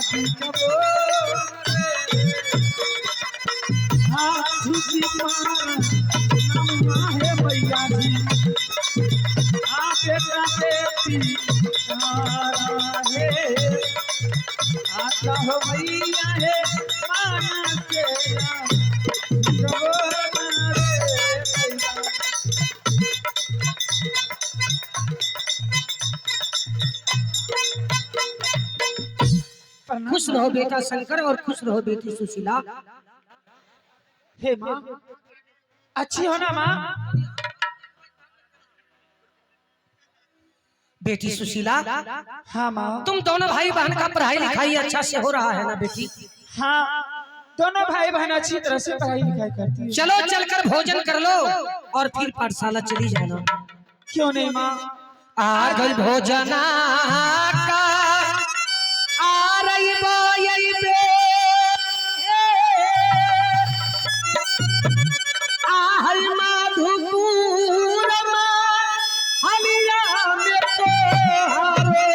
झुकबो हाँ झुकी मारा नम्मा हे मैया जी आ बेटा बेटी तारा हे आता हो मैया हे माना के झुकबो ना रे मैया। खुश रहो बेटा शंकर और खुश रहो बेटी सुशीला। हे माँ, अच्छी हो ना माँ? बेटी सुशीला, हाँ माँ। तुम दोनों भाई बहन का पढ़ाई लिखाई अच्छा से हो रहा है ना बेटी? हाँ, दोनों भाई बहन अच्छी तरह से पढ़ाई लिखाई करती है। चलो चलकर भोजन कर लो और फिर पाठशाला चली जाना। क्यों नहीं माँ? आ गई भोजना का आ रही बोई बे आहल माधुपुर हलिया में तोहारो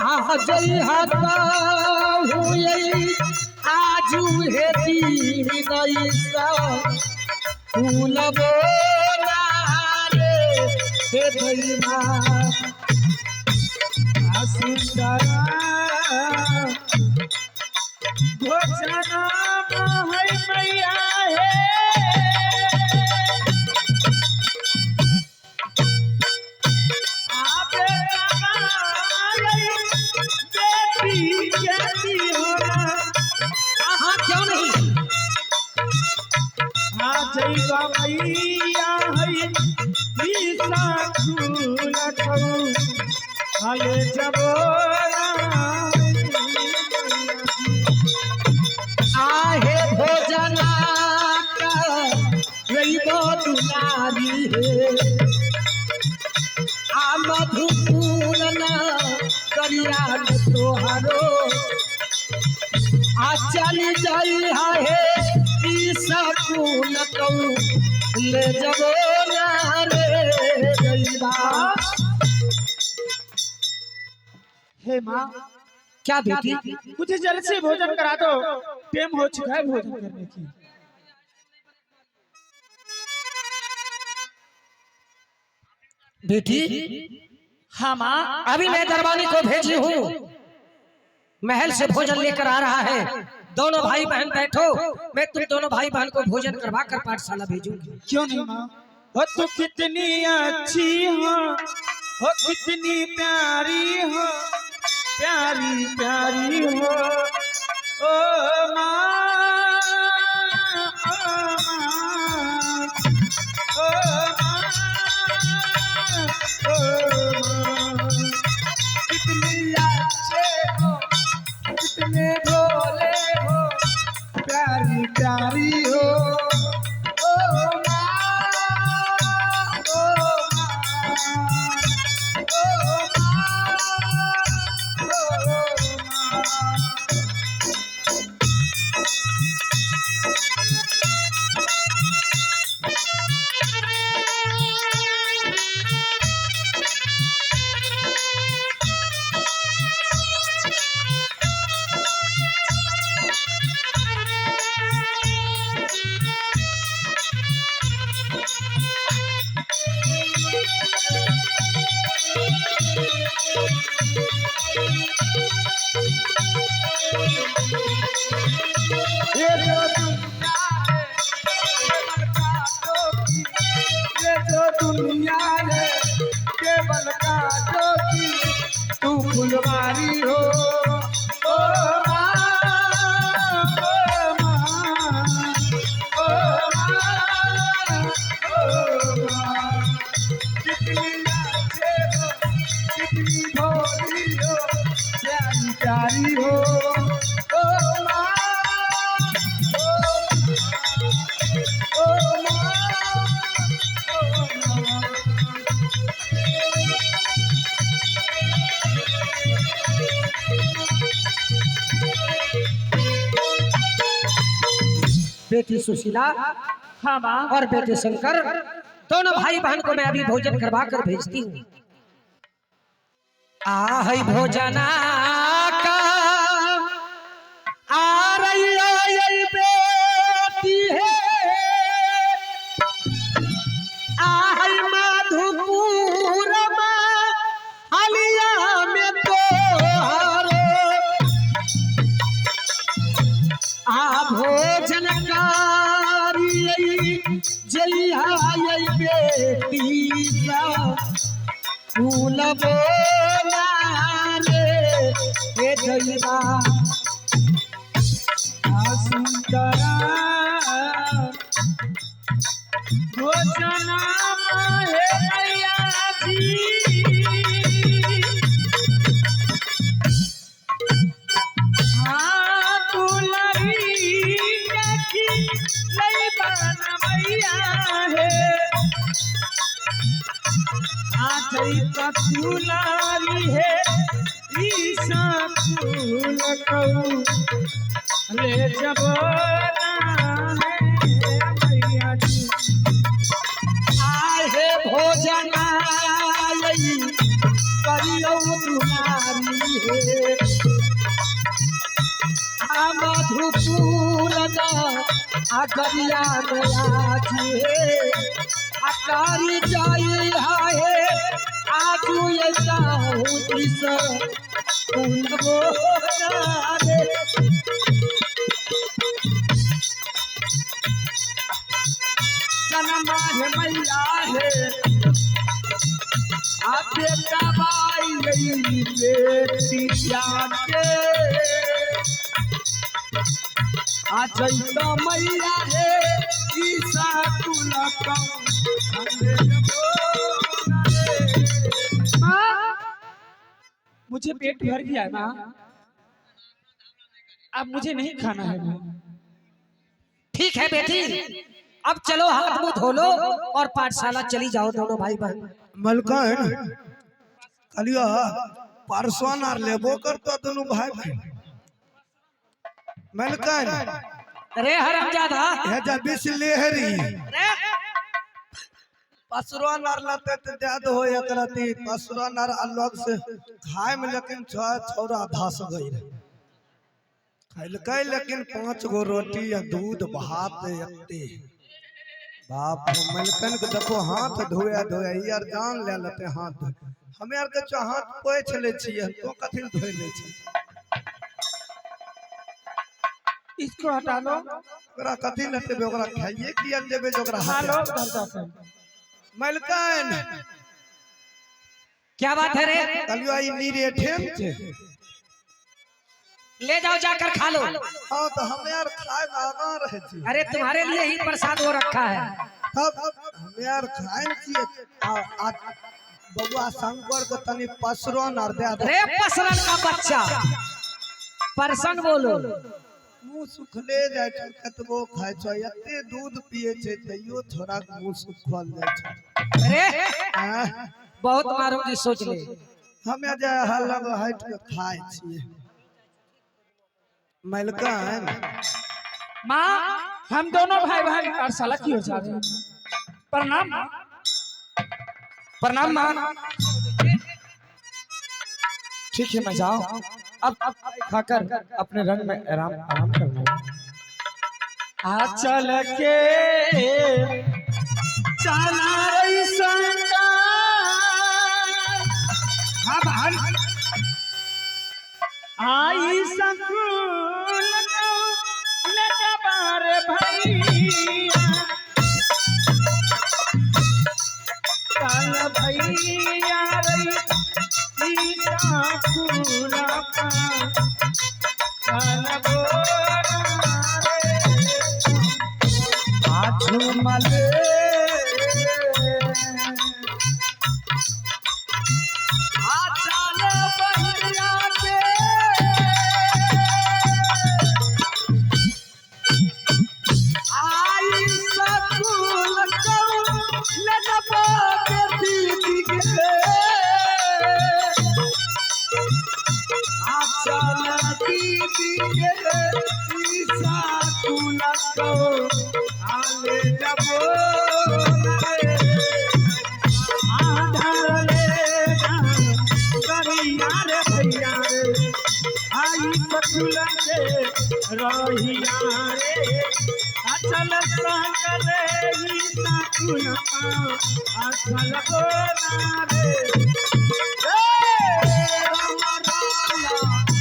आह जई हता हुई आजू हे दीन दैसा फूलबो रे हे दैमा। सुंदरा भोजना है मैया हे आ बेटा बेटी कहती हो ना। हाँ क्यों नहीं? आ जइबा मैया है ईसा फूल कहू हले जबो आहे भोजना का रईबो दुलारी हे आ मधुपुर ना करिया तोहारो आ चली जाई हे ईसा फूल कहू ले जबो ना रे दैबा। हे माँ, क्या बेटी? मुझे जल्द से भोजन करा दो, टाइम हो चुका है भोजन करने की। बेटी हाँ माँ। अभी मैं दरबानी को भेजी हूँ, महल से भोजन लेकर आ रहा है। दोनों भाई बहन बैठो, मैं तुम दोनों भाई बहन को भोजन करवा कर पाठशाला भेजूंगी। क्यों नहीं माँ? हो तू कितनी अच्छी हो कितनी प्यारी हो, प्यारी प्यारी हो ओ माँ, ओ माँ, ओ माँ, ओ माँ। कितनी अच्छे हो, कितने भोले हो, प्यारी प्यारी हो ओ माँ, ओ माँ, ओ माँ, ओ माँ। ये जो दुनिया है केवल कांटों की, ये जो दुनिया है केवल कांटों की, तू फुलवारी हो ओ माँ, ओ माँ, ओ माँ, ओ माँ। कितनी अच्छे हो, कितनी भोली हो, प्यारी प्यारी हो ओ माँ, ओ माँ, ओ माँ, ओ माँ। बेटी सुशीला हाँ माँ। और बेटे शंकर, दोनों भाई बहन को मैं अभी भोजन करवा कर भेजती हूँ। आ है भोजना का आ रही है बेटी है आ है माधुपुर हलिया में तोहरो आ भोजन कारी जलिया बेटी सा फूल बोला रे हे दैवा सुंदरा भोजना हे मैया जी। हाँ दुलरी देखी लई बन मैया हे। आ तुलारी है ईसा फूल कहू ले जबो ना है मैया जी। आहे भोजन आई करियौ दुलारी हे आ मधुपुर आ गरिया गया हे आ कारी जाई हाय आजू ऐसा इस फूल बोला रे। जन्म है मैया है आ बेटा बाई गई बेटी के आ जैता मैया है ईसा तुला माँ मुझे पेट भर गया है माँ, अब मुझे नहीं खाना है माँ। ठीक है बेटी, अब चलो हाथ मुंह धो लो और पाठशाला चली जाओ दोनों भाई बहन। मलकन कहलियो परसों आर लेबो करतो दुनू भाई बहन। मलकन अरे हरामजादा, हे जा बिस लेहरी अरे पसरन आर लते ते दे दो एक रती पसरन आर अलग से खाय में, लेकिन छौरा धस गई रहे खैलकै, लेकिन 5 गो रोटी या दूध भात एते। बाप मलकन के देखो हाथ धोए धोए यार जान ले लेते हाथ धोए। हमे आर के चो हाथ पोछि ले छियै तो कथी धोइ ले छी। इसको हटा लो, ओकरा कथी लेते ओकरा खाइए किया देबै जे ओकरा खा लो हाथ। उधर जाकर। मलकन क्या बात है रे, कहलियो ई नीरेठेम छै। ले जाओ जाकर खा लो। हाँ तो हमे आर खाय में आगाँ रहै छी। अरे तुम्हारे लिए ही प्रसाद वो रखा है। तब हमे आर खाय छियै। आ बबुआ शंकर के तनी पसरन आर दे दे। अरे पसरन का बच्चा परसन बोलो। मुँह सुखले जाइ छै कतबो खाय छै, एते दूध पिए छै तैयो थोड़ा मुँह सुखल जाइ छै। अरे आँय, बहुत मारूंगी सोच ले। हमे जे हलग हटि के खाय छियै। मलकन माँ हम दोनों भाई बहन पाठशाला की हो जा रहे हैं। प्रणाम माँ। प्रणाम माँ। ठीक है मैं जाऊँ अब खाकर अपने रंग में आराम आराम करना। आ चल के चला रही संगा। हाँ बहन आई संकुल ले जबार भैया काल भैया रही ईसा कुला काल बोला रे आझू मले आचाल बहिया के आई सकुल लगबा के दीदी के आचाल दीदी के ईसा कुल आले जबो रे आधार ले करिया लगो ना रे। ए, राम राया,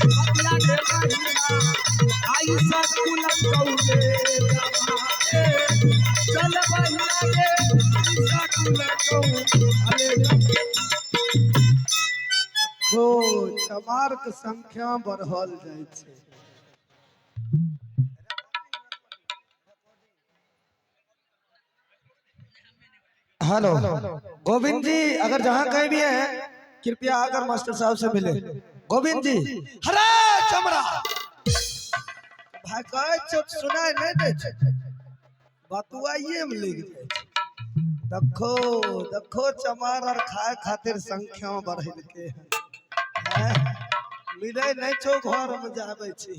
बतिया के महिमा, आई सकुल कौले जमा। ए, चल बहिया गे, ई सकुल कौले हो चमार के संख्या बढ़ल जाइ छै। हेलो गोविंद जी, अगर जहां कहीं भी हैं कृपया आकर मास्टर साहब से मिले। गोविंद जी, हरे चमड़ा भाई कहै छौ सुनाइ नहि दै छै, बतुआइए में लागि जाइ छै। देखो देखो चमार आर खाए खातिर संख्या बढ़ेलकै हन। हैं? मिलै नहि छौ, घर में जाबै छी।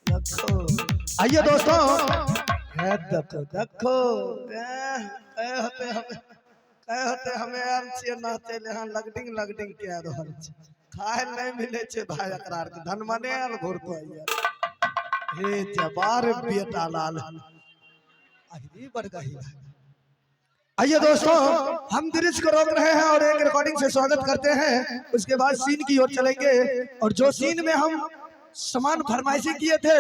देखो आइए दोस्तों, है देखो देखो, कहे होते हमे, कहे होते हमे आयल छियै नाचै ले, हँ लगडिंग लगडिंग कए रहल छै। खाय लए नहि मिलै छै भाय एकरा आरके, धनमने आयल घुरतो आइए। हे जबार बेटा लाल अभी बड़ गही। आइए दोस्तों, हम दृश्य को रोक रहे हैं और एक रिकॉर्डिंग से स्वागत करते हैं। उसके बाद सीन की ओर चलेंगे और जो सीन में हम सामान फरमाइशी किए थे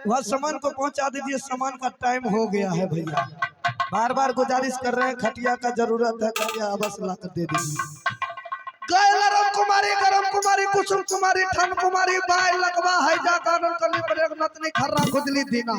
वह सामान को पहुंचा दीजिए। सामान का टाइम हो गया है भैया, बार बार गुजारिश कर रहे हैं, खटिया का जरूरत है, खटिया बस ला कर दे दीजिए। गए लरम कुमारी, गरम कुमारी, कुसुम कुमारी, ठन कुमारी, बाय लकवा, हैजा, कानन, कली, पर एक नतनी, खर्रा, खुजली, दीना।